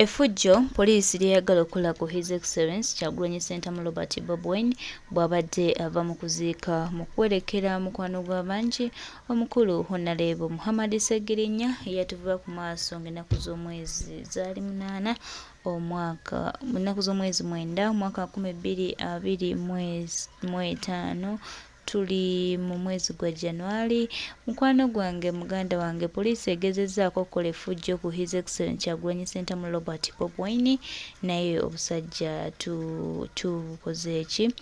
Effujjo poliisi ly'eyagala okukola ku His Excellence Kyagulanyi Ssentamu Robert Bobi Wine bw'abadde ava mu kuziika mu kuwerekera mukwano gw'abangi omukulu Honaleebo Muhammad Ssegirinya eyatuvuba ku maaso ng'ennaku z'omwezi zaali 8 omwaka mu nnaku z'omwezi 9 omwaka 2025. Tuli mu mwezi gwa January. Mukwano gwange, muganda wange, poliisi egezezzaako okukola effujjo ku His Excellency Kyagulanyi Ssentamu Robert Bobi Wine, naye obusajja tubukoze ki?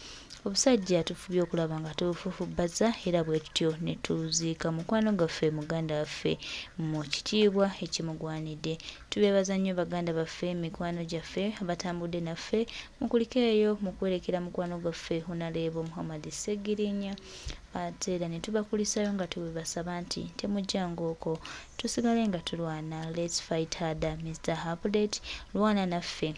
Obusajja tufubye okulaba nga tubufufubbaza era bwe tutyo ne tuziika mukwano gwaffe, muganda waffe mu kitiibwa ekimugwanidde. Tubeebaza nnyo baganda baffe, mikwano gyaffe abatambudde naffe. Mukulikeeyo mu kuwerekera mukwano gwaffe Honaleebo Muhammad Ssegirinya ate era ne tubakulisaayo nga tubasaba nti temujjanga okwo tusigale nga tulwana. Let's fight harder Mister Update, lwana naffe.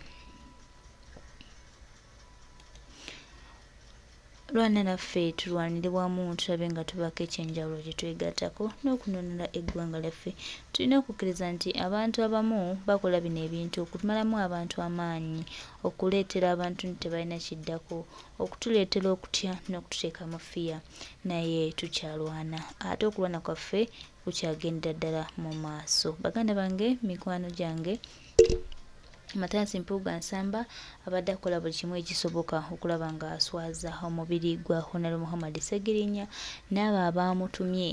Lwana naffe tulwanire wamu tulabe nga tubaako ekyenjawulo kye twegattako n'okununula eggwanga lyaffe. Tulina okukkiriza nti abantu abamu bakola bino ebintu okumalamu abantu amaanyi, okuleetera abantu nti tebalina kiddako, okutuleetera okutya n'okututeeka mu ffiya. Naye tukyalwana ate okulwana kwaffe kukyagendera ddala mu maaso. Baganda bange, mikwano gyange, Mathias Mpuuga Nsamba abadde akola buli kimu ekisoboka okulaba nga aswaza omubiri gwa Honarable Muhammad Ssegirinya n'abo abaamutumye.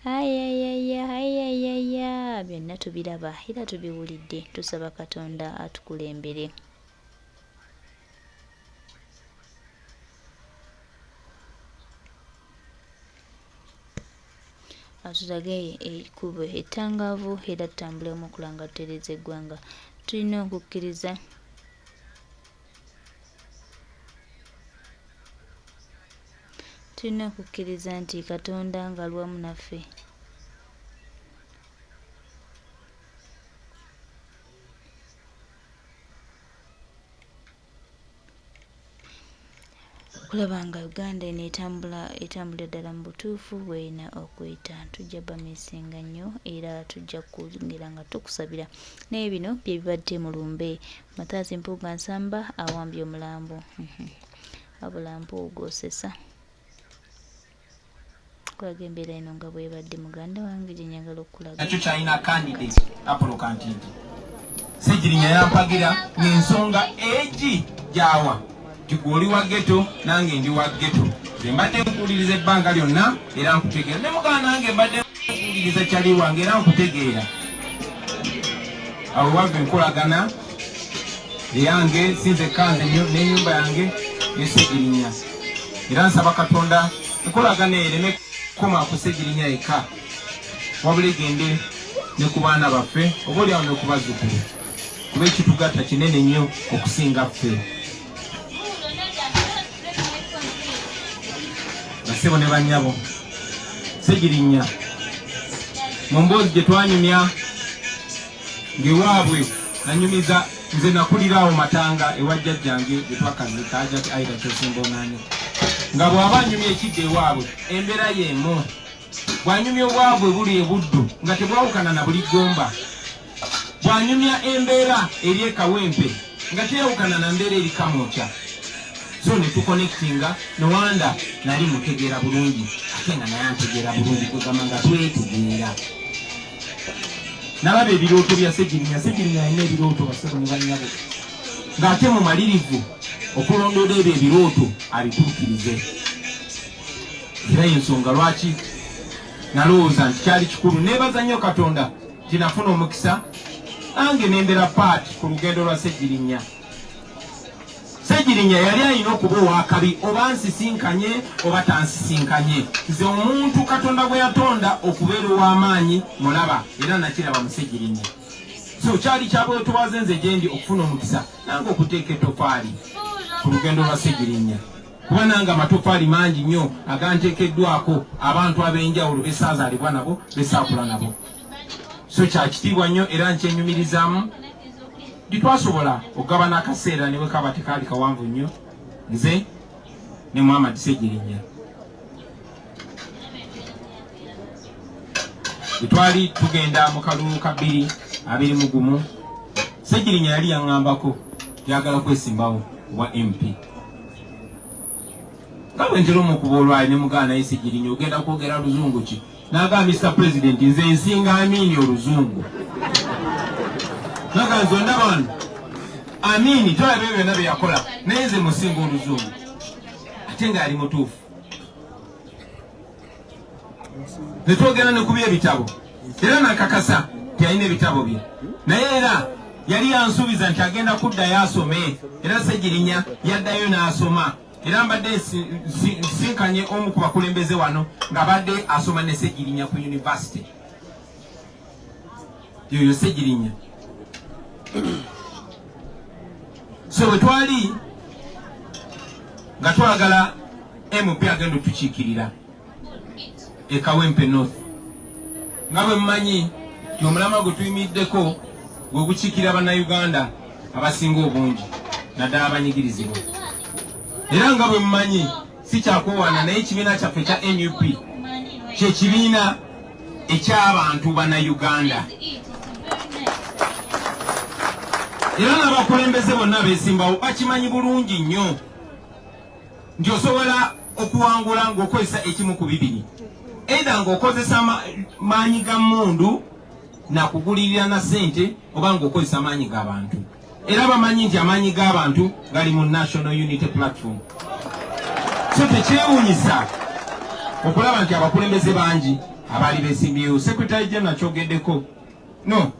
Ayayaya ayayaya byonna tubiraba era tubiwulidde, tusaba Katonda atukulembere. Atulage ekkubo ettangaavu era tutambulemu okulaba nga tutereeza eggwanga. Tulina okukkiriza tulina okukkiriza nti Katonda ng'ali wamu naffe. Okulaba nga Uganda eno etambula etambulira ddala mu butuufu bw'erina okuyita. Tujja bamisinga nnyo era tujja kwongera nga tukusabira. Naye bino bye bibadde mu lumbe. Mathias Mpuuga Nsamba awambye omulambo. Wabula Mpuuga osesa. Kulaga embeera eno nga bwebadde muganda wange gye njagala okukulaga. Nakyo kyalina candidate Apollo Kantinti. Ssegirinya yampagira ng'ensonga egi gyawa nti gwe oli wa ghetto nange ndi wa ghetto. Nze mbadde nkuwuliriza ebbanga lyonna era nkutegeera. Ne muganda nange mbadde nkuwuliriza kyali wange era nkutegeera. Awo wava enkolagana eyange si nzekka nze n'ennyumba yange ne Ssegirinya. Era nsaba Katonda enkolagana eyo ereme kukoma ku Ssegirinya yekka wabula egende ne ku baana baffe oba olyawo ne ku bazzukulu kuba ekitugatta kinene nnyo okusinga ffe. Bassebo ne bannyabo, Ssegirinya mu mboozi gye twanyumya ng'ewaabwe nanyumiza nze nakulira awo Matanga ewa jjajjange gye twakaziika Hajjati Aida Kyosimba Onani nga bw'aba anyumya ekidda ewaabwe embeera y'emu bw'anyumya obwavu ebuli e Buddu nga tebwawukana na buli Gomba bw'anyumya embeera eri e Kawempe nga teyawukana na mbeera eri Kamwokya so ne tukonectinga nowanda nali mutegeera bulungi ate nga naye antegeera bulungi kwegamba nga twetegeera. Nalaba ebirooto bya Ssegirinya. Ssegirinya alina ebirooto bassebo ne bannyabo, ng'ate mumalirivu okulondoola ebyo ebirooto abituukirize. Era y'ensonga lwaki nalowooza nti kyali kikulu. Neebaza nnyo Katonda nti nafuna omukisa nange ne mbeera paati ku lugendo lwa Ssegirinya. Ssegirinya yali alina okuba ow'akabi oba nsisinkanye oba tansisinkanye. Nze omuntu Katonda gwe yatonda okubeera ow'amaanyi mulaba era nakiraba mu Ssegirinya. So kyali kya bwetwaze nze gye ndi okufuna omukisa nange okuteeka ettofaali ku lugendo lwa Ssegirinya kuba nange amatoffaali mangi nnyo aganteekeddwako abantu ab'enjawulo be saazaalibwa nabo be saakula nabo. So kya kitiibwa nnyo era nkyenyumirizaamu nti twasobola okugabana akaseera ne bwe kaba tekaali kawanvu nnyo nze ne Muhammad Ssegirinya. Bwe twali tugenda mu kalulu ka 2021 Ssegirinya yali yaŋŋambako yagala kwesimbawo obwa MP nga bwe ntera omukuba olwali ne mugaana naye Ssegirinya ogenda kwogera luzungu ki? N'agamba Mr President nze nsinga Amini oluzungu. Naga nze ondaba wano Amini tolaba ebyo byonna bye yakola naye nze musinga oluzungu ate nga yali mutuufu. Ne twogera ne ku by'ebitabo era nakakasa nti alina ebitabo bye naye era yali yansuubiza nti agenda kuddayo asome era Ssegirinya yaddayo n'asoma era mbadde nsinkanye omu ku bakulembeze wano ng'abadde asoma ne Ssegirinya ku yunivasite yoyo Ssegirinya so bwe twali nga twagala MP agenda otukiikirira e Kawempe North nga bwe mumanyi nti omulamwa gwe tuyimiddeko gwe gukiikirira Bannayuganda abasinga obungi naddala abanyigirizibwa era nga bwe mumanyi si kyakwewaana naye ekibiina kyaffe ekya NUP kye kibiina eky'abantu Bannayuganda era n'abakulembeze bonna abeesimbawo bakimanyi bulungi nnyo nti osobola okuwangula ng'okozesa ekimu ku bibiri either ng'okozesa maanyi ga mmundu nakugulirira na ssente oba ng'okozesa amaanyi g'abantu era bamanyi nti amaanyi g'abantu gali mu National Unity Platform so tekyewunyisa okulaba nti abakulembeze bangi abaali besimbyewo Secretary General kyogeddeko no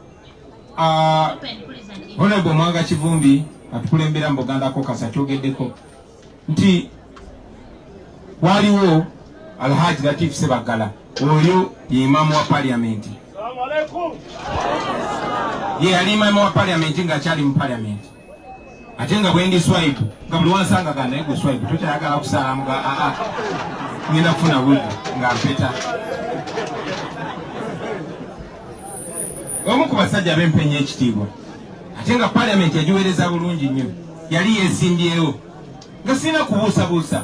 Honorable Mwanga Kivumbi atukulembera mu Buganda Caucus akyogeddeko nti waliwo Alhaji Latif Sebaggala oyo ye imaamu wa parliament ye yali imaamu wa parliament ng'akyali mu parliament ate nga bwendi swipe nga buli wansanga ga naye gwe swipe tokyayagala kusaalamu ga aa ngenda kufuna wudu nga mpeta omu ku basajja bempenya ekitiibwa ate nga parliament yagiweereza bulungi nnyo yali yesimbyewo nga sirina kubuusabuusa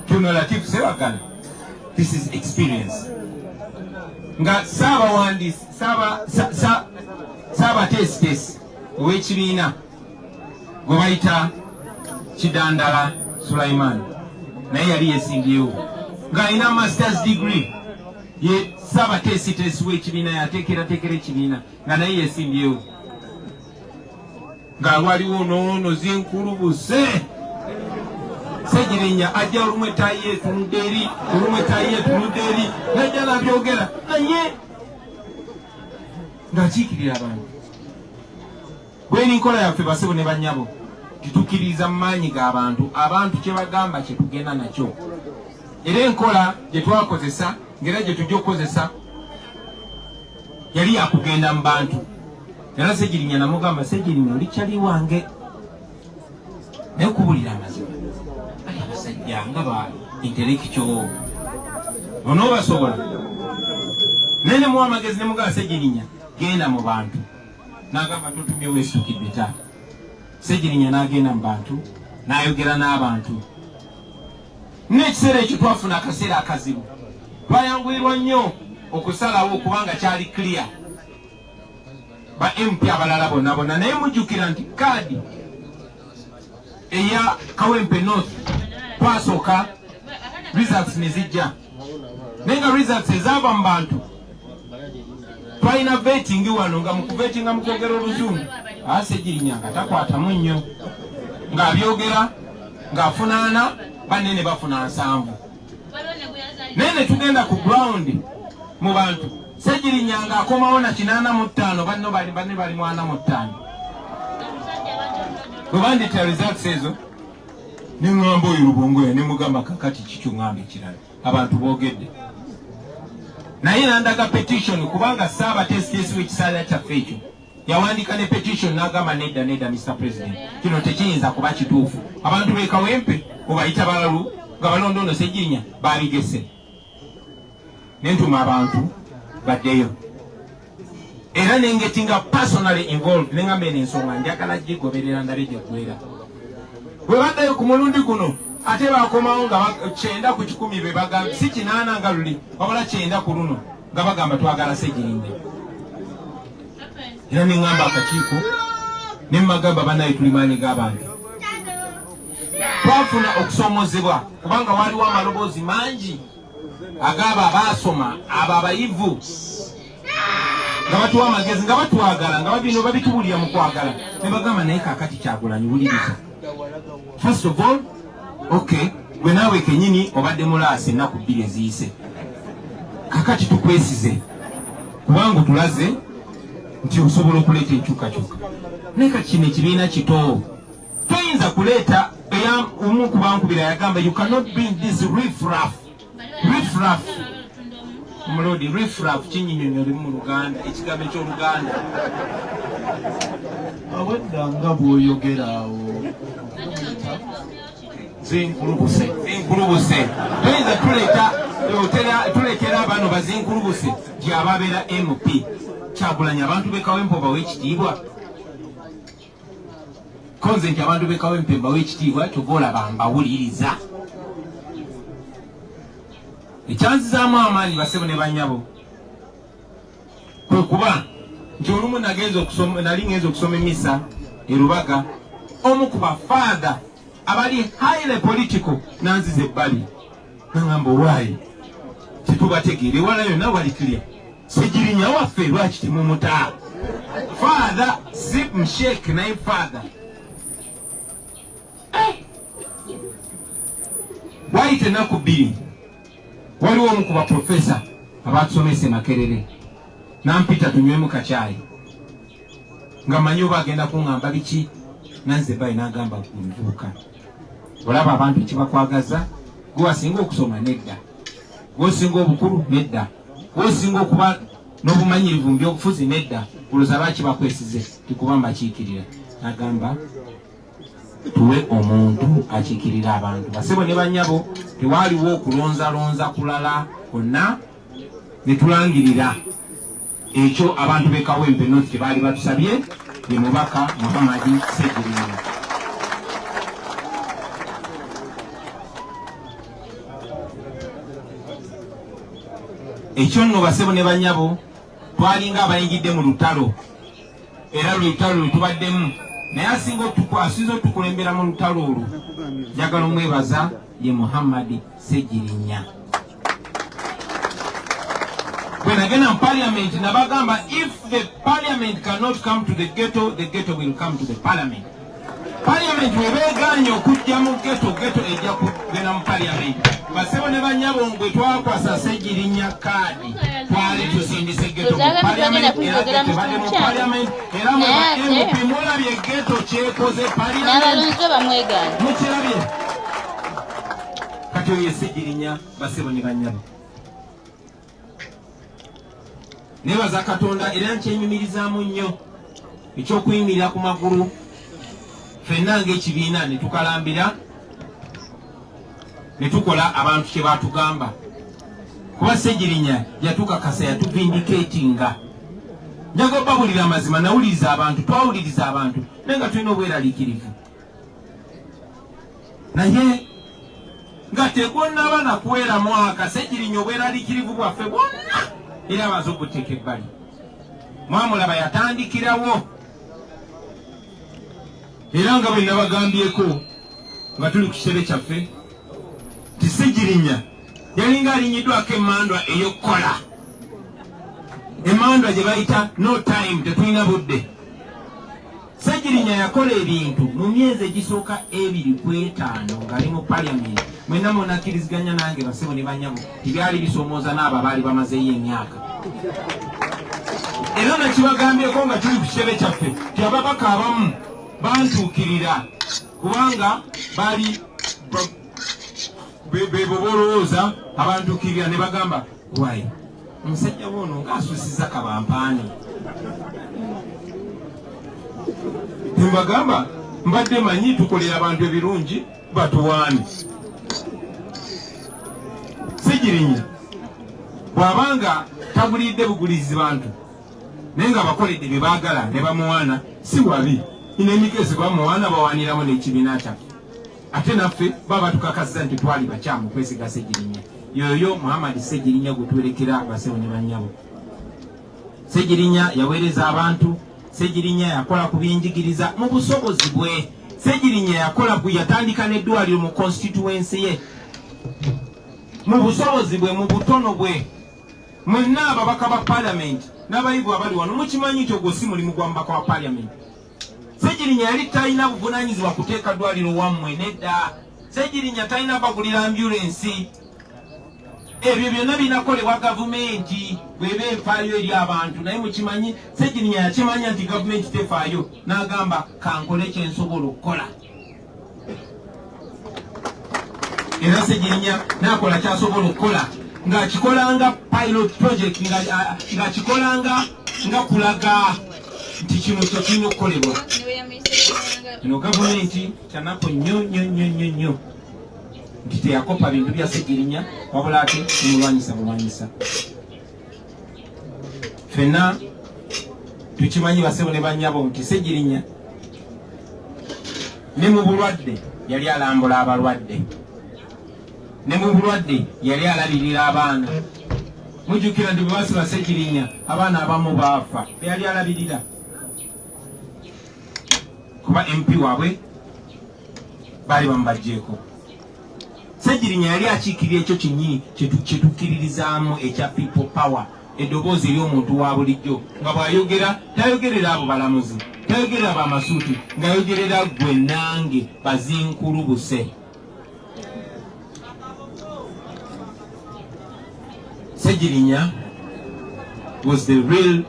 tuno Latif Sebagala this is experience nga saabawandiisi saabateesiteesi ow'ekibiina gwe bayita Kidandala Sulaiman naye yali yesimbyewo ng'alina masters degree ye saabateesiteesi w'ekibiina yateekerateekera ekibiina nga naye yesimbyewo nga waliwo noono zinkulubuse Segirinya ajja olumu etayi etunudde eri olumu etayi etunudde eri najja nabyogera naye ng'akiikirira abantu bweri nkola yaffe basebo ne bannyabo titukkiririza mu maanyi g'abantu abantu kye bagamba kye tugenda nakyo era enkola gye twakozesa ng'era gye tujja okukozesa yali yakugenda mu bantu era Segirinya namugamba Segirinya oli kyali wange naye okubulira amazima bali abasajja nga ba intellectual onoobasobola naye nemuwa amagezi nemugamba Segirinya genda mu bantu nagamba totumye weesukidde taata Segirinya n'agenda mu bantu n'ayogera n'abantu n'ekiseera ekyo twafuna akaseera akazibu twayanguyirwa nnyo okusalawo kubanga kyali clear ba MP abalala bonna bonna naye mujjukira nti kaadi eya Kawempe North twasooka results ne zijja naye nga results ezaava mu bantu twalina vetting wano nga mukuvetinga mukwogera oluzungu Segirinya nga takwatamu nnyo ng'abyogera ng'afunaana banne ne bafuna 70 naye ne tugenda ku ground mu bantu Segirinya ng'akomawo na 85 banno bali banne bali mu 45 bwe banditira results ezo ne ŋŋamba oyo Lubongoya ne mugamba kakati kikyo ŋŋamba ekirala abantu boogedde naye nandaga petition kubanga saabateesiteesi w'ekisanja kyaffe ekyo yawandiika ne petition n'agamba nedda nedda Mr President kino tekiyinza kuba kituufu abantu b'e Kawempe obayita balalu nga balonda ono Segirinya babigese nentuma abantu baddeyo era nengetinga personally involved nengamba eno ensonga njagala gigoberera ndabe gyeggwera bwe baddayo ku mulundi guno ate bakomawo nga 90 ku 100 be bagamba si 80 nga luli wabula 90 ku luno nga bagamba twagala Segirinya era neŋŋamba akakiiko Ne mbagamba, banaye tuli maanyi g'abantu. Twafuna okusoomozebwa kubanga waliwo amaloboozi mangi ag'abo abaasoma, abo abayivu, nga batuwa amagezi, nga batwagala, nga babino babituwulira mu kwagala, ne bagamba, naye kaakati Kyagulanyi, wuliriza. First of all, okay, gwe naawe kenyini obadde mulaasi ennaku 2 eziyise. Kakati tukwesize kubanga otulaze nti osobola okuleeta enkyukakyuka, naye kati kino ekibiina kito, toyinza kuleeta. Omu kubankubira yagamba, "You cannot bring this riffraff." Riffraff, omulodi, riffraff kinyinyonyolimu mu Luganda, ekigambo eky'Oluganda. Obwedda nga bw'oyogera awo, zinkulubuse. Zinkulubuse. Toyinza tuleeta, tuleetera bano bazinkulubuse gyababeera MP. Kyagulanyi, abantu bekawempe obawa ekitiibwa? Konze nti abantu bekawempe mbawa ekitiibwa, kyova olaba mbawuliriza. Ekyanzizaamu amaanyi, basebo ne banyabo, kwe kuba nti olumu nagenza okusoma, nali ngenza okusoma emisa e Rubaga, omu ku bafaatha abali highly political nanziza ebbali, nangamba, "Owaayi, tetubategeera, ewala yonna wali clear, Segirinya waffe lwaki temumuta?" Father, si mshek, naye father. Wayita ennaku 2, waliwo omu ku baprofesa abatusomesa e Makerere nampita tunywemu kacyayi, nga manyi oba agenda kuŋŋamba biki. Nanze bayi n'agamba, "Muvubuka, olaba abantu ekibakwagaza, gwe wasinga okusoma? Nedda. Gweosinga obukulu? Nedda. Gweosinga okuba n'obumanyirivu mu byobufuzi? Nedda. Olowooza lwaki bakwesize?" Tikuba mbakiikirira. N'agamba, "Tuwe omuntu akiikirira abantu." Basebo ne banyabo, tewaaliwo okulonzalonza kulala kwonna, ne tulangirira ekyo abantu b'e Kawempe North kye baali batusabye, ye mubaka Muhammadi Segirinya. Ekyo nno, basebo ne banyabo, twalinga abayingidde mu lutalo, era lwe lutalo lwe tubaddemu, naye asinza otukulembera mu lutalo olwo, njagala omwebaza, ye Muhammadi Segirinya. Bwe nagenda mu parliament, nabagamba, if the parliament cannot come to the ghetto, the ghetto will come to the parliament. Parliament webeeganye okujja mu ghetto, ghetto ejja kugenda mu parliament. Basebo ne banyabo, ngwe twakwasa Segirinya kaadi, twali tusindise ghetto mu parliament, era ghetto ebadde mu parliament, era mwe ba MP mulabye ghetto kyekoze parliament. N'abalonzi bamwegaana. Mukirabye. Kati oyo Segirinya, basebo ne banyabo, nebaza Katonda era nkyenyumirizaamu nnyo ekyokuyimirira ku magulu ffenna ng'ekibiina ne tukalambira ne tukola abantu kye batugamba, kuba Segirinya yatukakasa, yatuvindicatinga. Njaga obabulira amazima, nawuliriza abantu, twawuliriza abantu, naye nga tulina obweraliikirivu, naye nga tegwonnaba nakuwera mwaka, Segirinya obweraliikirivu bwaffe bwonna era abaze obuteeka ebbali. Mwamulaba yatandikirawo, era nga bwe nabagambyeko nga tuli ku kitebe kyaffe nti Segirinya yalinga alinyiddwako emandwa ey'okukola, emandwa gye bayita no time, tetulina budde. Segirinya yakola ebintu mu myezi egisooka 2 ku 5 ng'ali mu parliament. Mwenna munakkiriziganya nange, basebo ne banyabo, tibyali bisoomooza n'abo abaali bamazeeyo emyaka. Era nakibagambyeko nga tuli ku kitebe kyaffe ti ababaka abamu bantuukirira, kubanga bali bebo bolowooza, abantuukirira ne bagamba, "Wayi, omusajja wono ng'asusiza kabampaani." Mbagamba, mbadde manyi tukolera abantu ebirungi, batuwaane. Segirinya bw'abanga tagulidde bugulizi bantu, naye nga bakoledde bye baagala ne bamuwaana, si wabi. Ina emikesi bamuwaana, bawaaniramu n'ekibiina kyaffe, ate naffe baba tukakasiza nti twali bakyamu kwesiga Segirinya. Yoyo Muhammad Segirinya gwe tuwerekera, basebo ne bannyabo. Segirinya yaweereza abantu. Ssegirinya yakola ku byenjigiriza mu busobozi bwe. Ssegirinya yakola ku yatandika n'eddwaliro mu constituency ye mu busobozi bwe, mu butono bwe. Mwenna ababaka ba parliament n'abayivu abali wano mukimanyi nti ogwo si mulimu gwa mubaka wa parliament. Ssegirinya yali talina buvunaanyizibwa kuteeka ddwaliro wammwe, nedda. Ssegirinya talina bagulira ambulensi. Ebyo byonna binakolebwa gavumenti bw'eba efaayo eri abantu. Naye mukimanyi, Ssegirinya yakimanya nti gavumenti tefaayo, n'agamba kankole kye nsobola okukola. Era Ssegirinya n'akola ky'asobola okukola, ng'akikola nga pilot project, ng'akikola nga kulaga nti kino kye kirina okukolebwa. Eno gavumenti kyanaku nnyo nnyo nnyo nnyo nnyo nti teyakopa bintu bya Ssegirinya, wabula ate nemulwanyisa bulwanyisa. Ffenna tukimanyi basebo ne bannyabo nti Ssegirinya ne mu bulwadde yali alambula abalwadde, ne mu bulwadde yali alabirira abaana. Mujjukira nti bwe basiba Ssegirinya abaana abamu baafa, beyali alabirira kuba MP waabwe baali bamubajjeeko. Ssegirinya yali akiikirira ekyo kyennyini kyetukkiririzaamu ekya people power, eddoboozi ery'omuntu wa bulijjo, nga bw'ayogera tayogerera abo balamuzi, tayogerera bamasuuti, ng'ayogerera ggwe nange bazinkulubuse. Ssegirinya was the real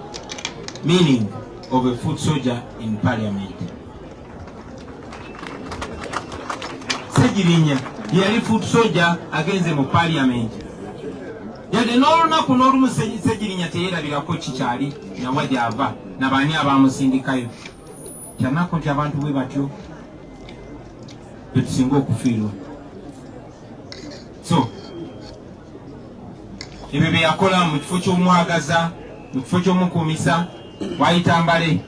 meaning of a foot soldier in parliament. Ssegirinya yali foot soldier agenze mu parliament. Yadde n'olunaku n'olumu Ssegirinya teyerabirako kikyali nawa gy'ava na baani abaamusindikayo. Kyanaku nti abantu bwe batyo betusinga okufiirwa. So ebyo bye yakola mu kifo ky'omwagaza, mu kifo ky'omukuumisa, wayita mbale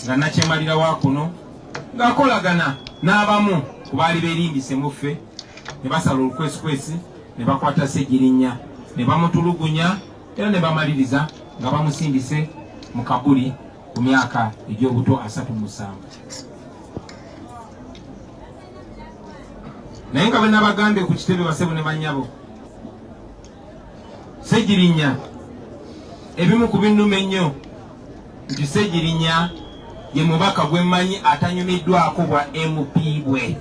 nga nakyemalira wa kuno ng'akolagana n'abamu ku baali beerimbise mu ffe, ne basala olukwesikwesi ne bakwata Ssegirinya ne bamutulugunya era ne bamaliriza nga bamusindise mu kabuli ku myaka egy'obuto 37. Naye nga bwe nabagambye ku kitebe basebo ne bannyabo, Ssegirinya ebimu ku binnuma ennyo nti Ssegirinya ye mubaka gwe mmanyi atanyumiddwako bwa MP bwe,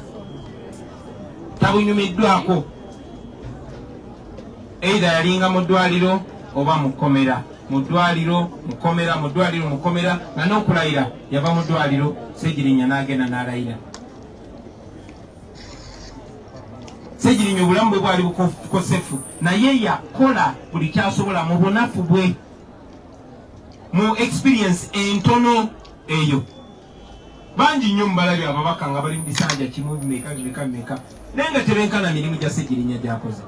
tabunyumiddwako. Either yalinga mu ddwaliro oba mu kkomera, mu ddwaliro, mu kkomera, mu ddwaliro, mu kkomera, nga n'okulayira yava mu ddwaliro Ssegirinya n'agenda n'alayira. Ssegirinya obulamu bwe bwali bukosefu, naye yakola buli kyasobola mu bunafu bwe, mu experience entono eyo. Bangi nnyo mubalabye ababaka nga bali mu bisanja kimu bimeka bimeka bimeka, naye nga tebenkana mirimu gya Ssegirinya gy'akoze.